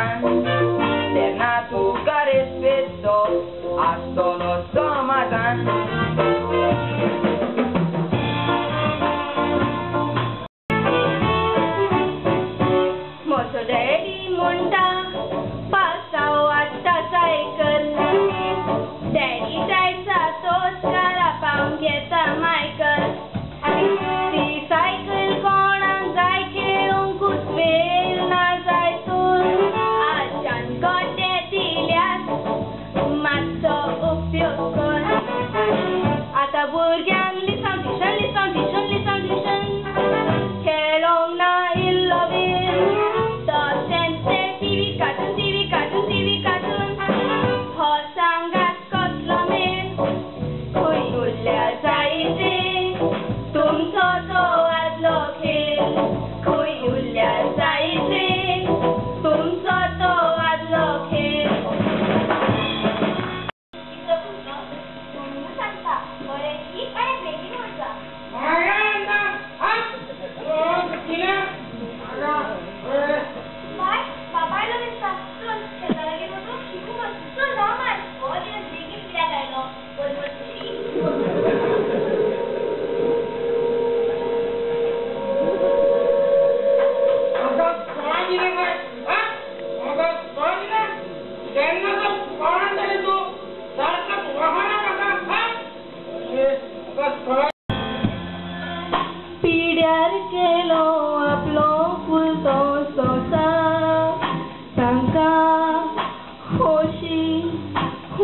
गांवान तेन्ना तुका रेस्पेदचो आसतलो समाजान. म्हजो डॅडी म्हणटा पासाव हाडटा सायकल, डॅडी जायचा तोच घरा पावंक घेता मायकल. ती सायकल कोणाक जाय खेळूंकूच वेळ ना जाय तर आजच्यान गोटे दिल्यात मातसो उपयोग कर. आतां भुरग्यांक लिसांव ट्युशन लिसांव ट्युशन लिसांव ट्युशन, खेळोंक ना इल्लो वेळ. तशेंच ते TV cartoon TV cartoon TV cartoon, हो सांगात कसलो मेळ. खंय उरल्या जायत रे तुमचो तो आदलो खेळ, खंय उरल्या जायत रे तुमचो तो आदलो खेळ. सांगता बरें शीक आनी बेगीन वचा. बाय बाबा आयलो दिसता, चल शेता लागीं वचून शिकूंक वच. चल धांव मार, हो दिवस बेगीन कित्याक आयलो. वच वच शीक. पिड्यार केलो आपलो फुलतो संवसार, तांकां खोशी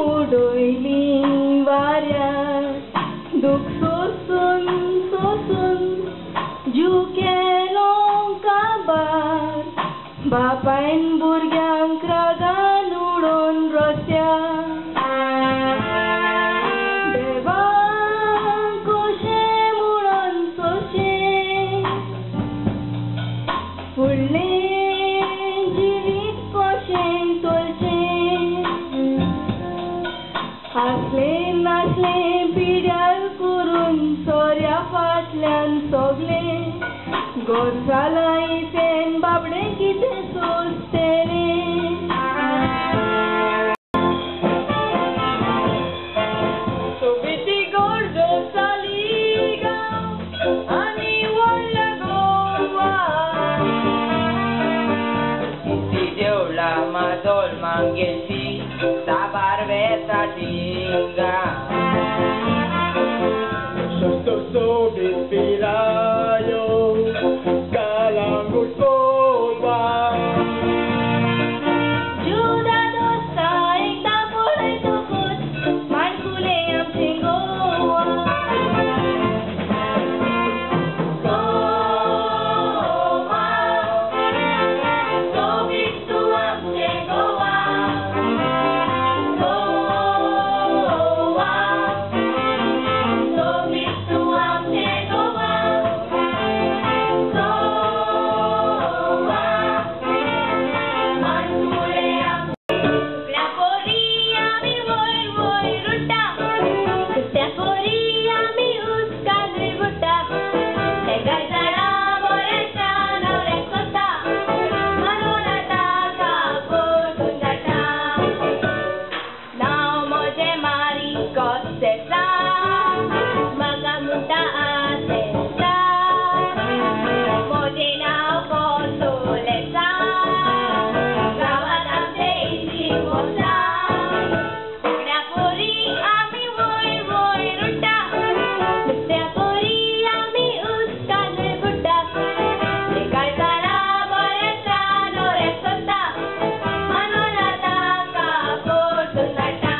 उडयली वाऱ्यार. दूख सोसून सोसून जीव केलो काबार, बापायन भुरग्यांक रागान उडोवन रस्त्यार. देवा कशें म्हणून सोंशें, फुडलें जिवीत कशें चलचें. आसलें नासलें पिड्यार करून सोऱ्या फाटल्यान सगलें घर जालां इफेन, बाबडें कितें सोंसतलें. सोबीती गरजो जाली गांव आनी व्हडल्या गोवा, इसी देवळां माजोल मांगेशी साबार वेता थिंगा. सोबीत पिरायो कालांगूट गोवा, जुदा दोस्ता एकदां पळयतकूच माणकुलें आमचें गोवा. गोवा सोबीत तूं आमचें गोवा, गोवा सोबीत तूं आमचें गोवा, गोवा माणकुलें आमचें. सुकण्या पोरी आमी वयर वयर उडटा, नुस्त्या पोरी आमी उदकांत बुडटा. तेगाय जाणा बऱ्याच्या न्हवऱ्याक सोदता, मारून ताका परतून धाडटा. नांव म्हजें मारी कोस्तेसा, म्हाका म्हणटा आसेसा. म्हजें नांव कोसोलेसा, गांवांत आमचें इशी मोसा. सुकण्या पोरी आमी वयर वयर उडटा, नुस्त्या पोरी आमी उदकांत बुडटा. तेकाय जाणा बऱ्याच्या न्हवऱ्याक सोदता, मानून ताका परतून धाडटा.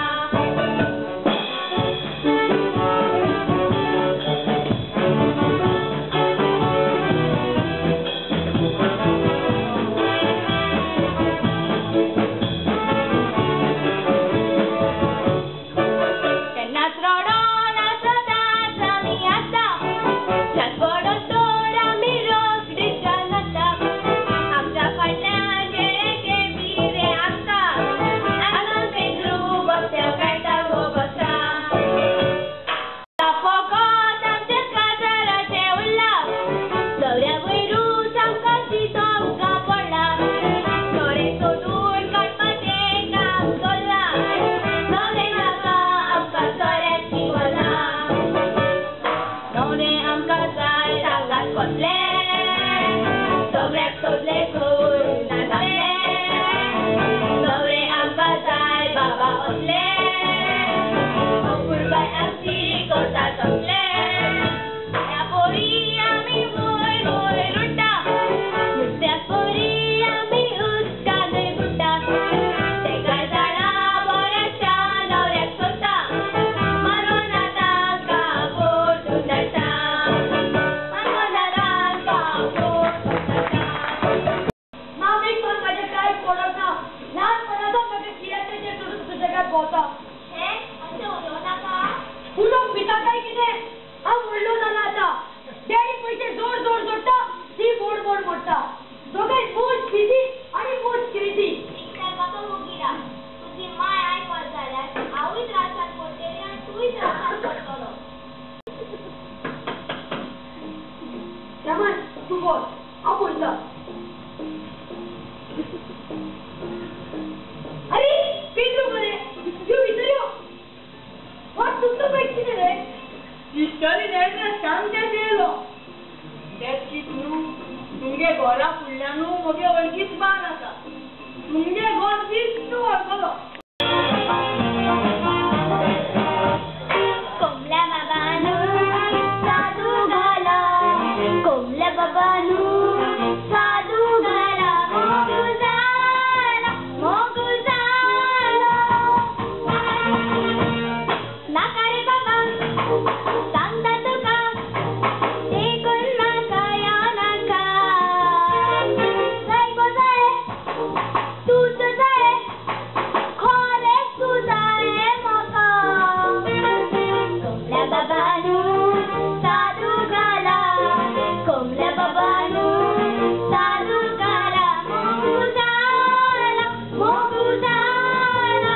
तुमगे घरा फुडल्यान म्हगे वळखीच बार आसा. तुमगे घर दिस्त वळखलो. कोमल्या बाबानू साधू घाला, कोमल्या बाबानू साधू घाला, मोगू झाला मोगू झाला. नाका रे बाबा सांगता तुका, टेकून नाका या नाका. जाय गो जाय तूच जाय, खरेंच तूं जाय म्हाका. कोमल्या बाबानू साधू घाला, कोमल्या बाबानू साधू घाला, मोगू झाला मोगू झाला.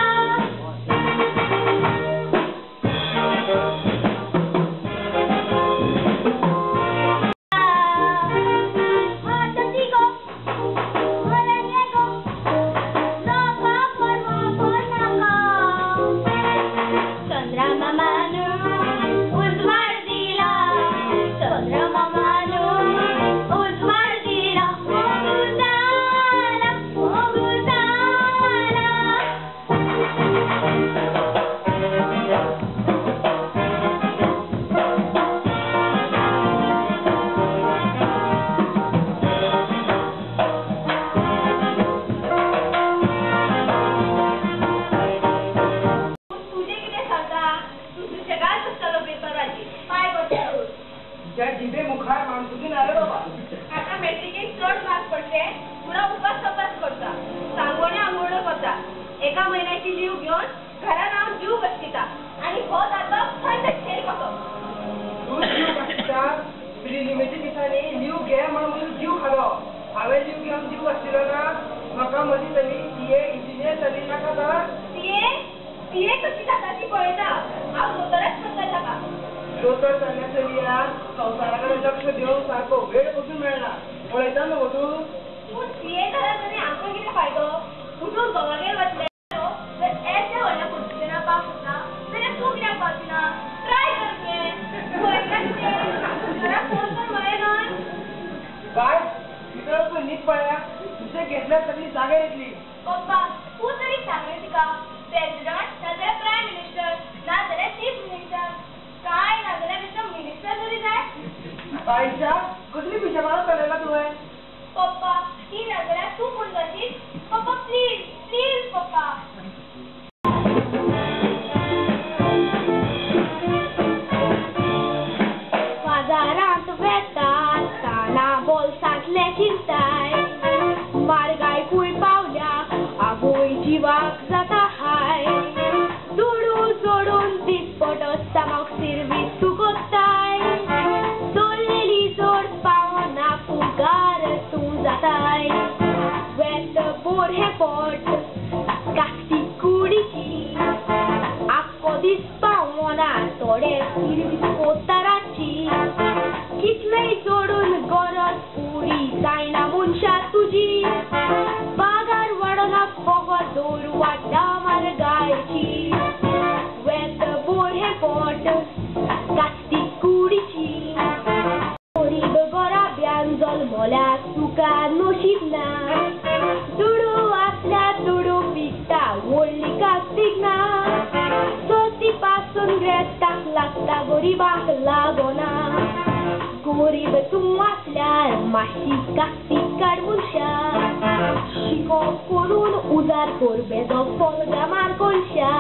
हाताची गो घराचे गो, लोका परवा नाका. चंद्रा मामानू उजवाड दिला, चंद्रा मामानू उजवाड दिला, मोगू झाला मोगू झाला. तुजें कितें सांगता? तूं सुशेगाद आसतलो पेपराचेर. पांय पडटा. तुज्या जिबे मुखार माणकुकी ना रे बाबा. आतां मॅट्रिकेक चड मार्क पडले म्हणून उपास तपास करता, सांगोण्यो आंगोण्यो करता, एका म्हयन्याची लीव घेवन घरा रावन जीव बसकिता आनी हो जाता थंड शेर कसो. तूं जीव घासता प्रिलिमेच्या दिसांनी लीव घे म्हणून म्हजो जीव खालो. हांवें लीव घेवन जीव घासलो ना. म्हाका म्हजी चली सीए इंजिनियर चली नाका तर. सीए सीए कशी जाता ती पळयता. हांव दोतोरच करता ताका. दोतोर जाल्ल्या चलयाक संवसारा कडेन लक्ष दिवंक सारको वेळ पसून मेळना. पळयता न्हू तूं? पूण सीए जाल्यार तरी आमकां कितें फायदो? उठून घोवागेर वतले जर येद्या व्हडल्या पोजिशनार पावंक शकता जाल्यार तूं कित्याक पावची ना? ट्राय कर तुवें. पळयता कितें घरा फोन कर म्हळें न्हय. बाय भितर वचून न्हीद पळया. तुजें घेतल्यार सगळी जाग्यार येतली. पप्पा तूं तरी सांगलें तिका प्रेसिडंट नाजाल्यार प्रायम मिनिस्टर नाजाल्यार चीफ मिनिस्टर, कांय नाजाल्यार बेश्टो मिनिस्टर तरी जाय. बायशा कसली पिशेपणां चलयला तुवें? पप्पा ती नाजाल्यार तूं पूण जाशीत. पप्पा प्लीज प्लीज पप्पा. बाजारांत वेता आसतना बोल्सांतले चिंताय, म्हारगाय खूंय पावल्या आवय जिवाक जाता हाय. दुडू जोडून दिसपटो सामक सिर्वीस तूं कोत्ताय, जोडलेली जोड पावना फुगार तूं जाताय. वेत बोर हें पोट कास्ती कुडीची, आख्खो दीस पावना थोडे सिर्वीस कोत्ताराची. कितलेय जोडून गरज पुरी जायना मनशा तुजी, पागार वाडोना फकत दवर वाडटा म्हारगायची. वेत बोर हें पोट कास्ती कुडीची, गरीब घराब्यान जल्मल्यार तुका नशीब ना. दुडू आसल्यार दुडू पिकता व्हडली कास्तीक ना. चवथी पासून ग्रेस्ताक लागता गरिबांक लागना. गरीब तूं आसल्यार मातशी कास्तीक काड मनशा, शिकोप करून उजार कर बेजो फोल्गां मार कोनशा.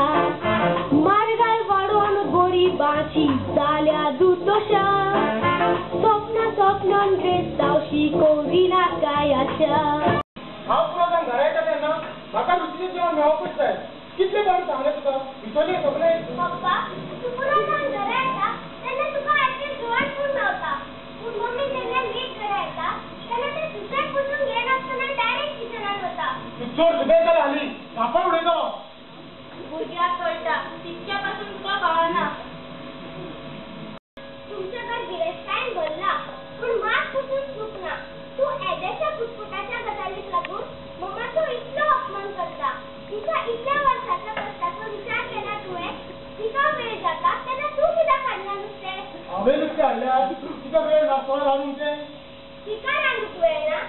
म्हारगाय वाडोवन गरिबांची जाल्या दुर्दशा, सपनां सपनान ग्रेस्तांव शिकोवरिना काय आशा. हांव पुरो जावन घरा येता तेन्ना म्हाका रुचीचें जेवण मेळोवंकूच जाय. कितले फावटी सांगलें तुका भितरलें सगळें. पप्पा तूं पुरो जावन घरा येता तेन्ना तुका आयतें जेवण पूण मेवता. पूण मम्मी जेन्ना लेट घरा येता तेन्ना तें सुशेग पसून घेनासतना डायरेक्ट किचनान वता. तूं चड सुबेज जाला हालीं. थापड उडयतलो. भुरग्याक कळटा तितक्या पासून तुका कळना. तुमचें घर गिरेस्तायेन भरलां पूण मात पसून चूक ना. तूं येद्याशा पुटपुटाच्या गजालीक लागून मम्माचो इतलो अपमान करता. तिका इतल्या वर्साच्या कश्टाचो विचार केला तुवें. तिका वेळ जाता तेन्ना तूं कित्याक हाडना नुस्तें? हांवें नुस्तें हाडल्यार तिका वेळ ना कोण रांदूंक तें? तिका रांदूंक वेळ ना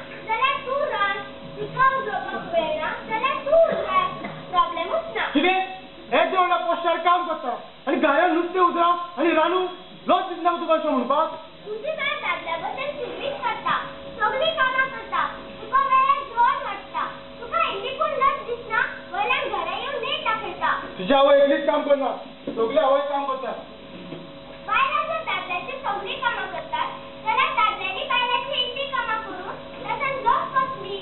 मुखार काम करता आनी घरा नुस्तें उदरा आनी रानू लॉस दिसना तुका अशें म्हणपाक. तुजी काय दादल्या बद्दल सर्वीस करता, सगळीं कामां करता, तुका वेळार जेवण वाडटा, तुका इल्ली पूण लज दिसना, वयल्यान घरा येवन लेट दाखयता. तुजी आवय एकलीच काम करना, सगळी आवय काम करता. बायलां जर दादल्याची सगळीं कामां करतात जाल्यार दादल्यांनी बायलांची इल्ली कामां करून ताच्यान लज कसली?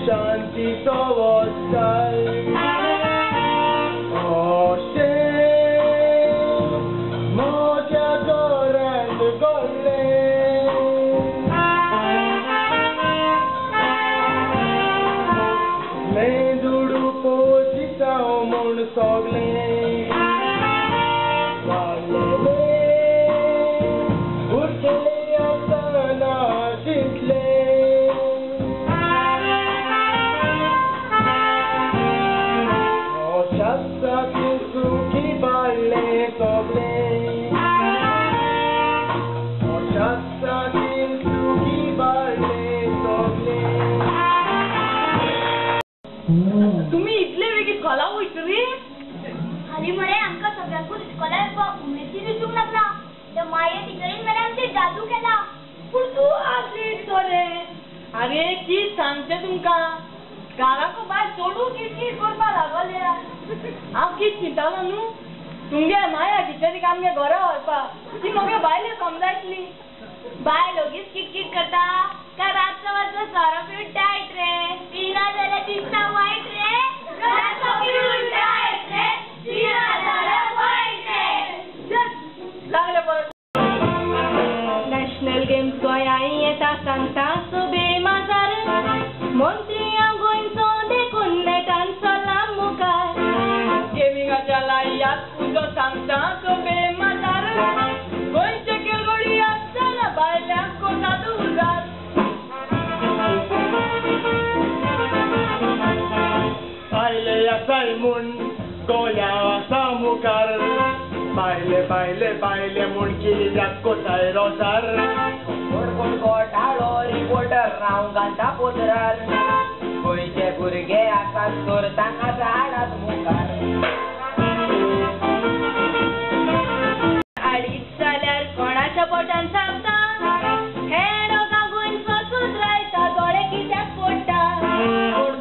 शांती सवस्ताय अशें म्हज्या घरांत घडलें. मेंदुडू पोशिता म्हूण सगळें वाडलें उरतलें आसतना चिंतलें. तुम्ही इतले वेगळी इस्कॉला वयता रे? हालीं मरे आमकां सगळ्यांकूच इस्कॉला येवपाक उमेदीन दिसूंक लागला. त्या माये टिचरीन मरे आमचेर जादू केला. पूण तूं आज लेट तो रे. अरे कित सांगचें तुमकां, घराको भायर चडू किटकीट करपाक लागोल्या. हांव कित चिंतालो न्हू, तुमगे माया टिचरीक आमगे घरा व्हरपाक, ती मगे बायले समजायतली. बायल ओगीच किटकीट करता काय रातचो मातसो सोरो पिवन डायट रे, पिना जाल्यार दिसता वायट रे, रातचो पिवन डायट रे, पिना जाल्यार वायट रे. लागले परत. नॅशनल गेम्स गोंयांत येता सांगता सो बेमाजार, मंत्री हांव गोंयचो देखून नेटान चल्ला मुखार. गेमिंगाच्या लायात उजो सांगता सो बेमाजार, गोंयचे खेळगडी आसतना बायल्यांक कोतात उजार. बायले आसाय म्हूण गोंया आसा मुखार, बायले बायले बायले म्हूण कित्याक कोताय रोसार. कोण कोण घोटाळो रिपोर्टर हांव घालता पोदरार, गोंयचे भुरगे आसात तर तांकां हाडात मुखार. आडीच जाल्यार कोणाच्या पोटान सापता, हे रोगां गोंयचो सुदरायता, दोळे कित्याक फोडटा.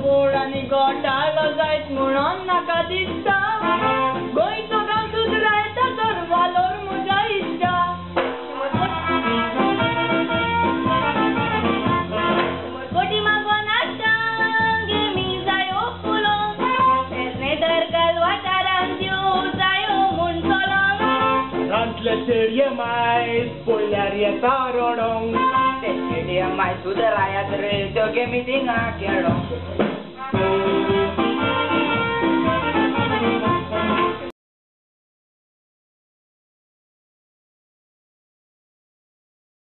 कोण आनी घोटाळो जायत म्हणून नाका दिसता, गोंयचो गांव सुदरायता तर वालोर म्हज्या इश्टा. कोटी मागोन हाडटा गेमी जायो फुलोंक, पेरणे दरगाल वाठारांत दिवं जायो म्हूण चलोंक. रांतले चेडये मायज पळयल्यार येता रडोंक. ते चेडये माय सुदरायात रे त्यो गेमी थिंगा खेळोंक.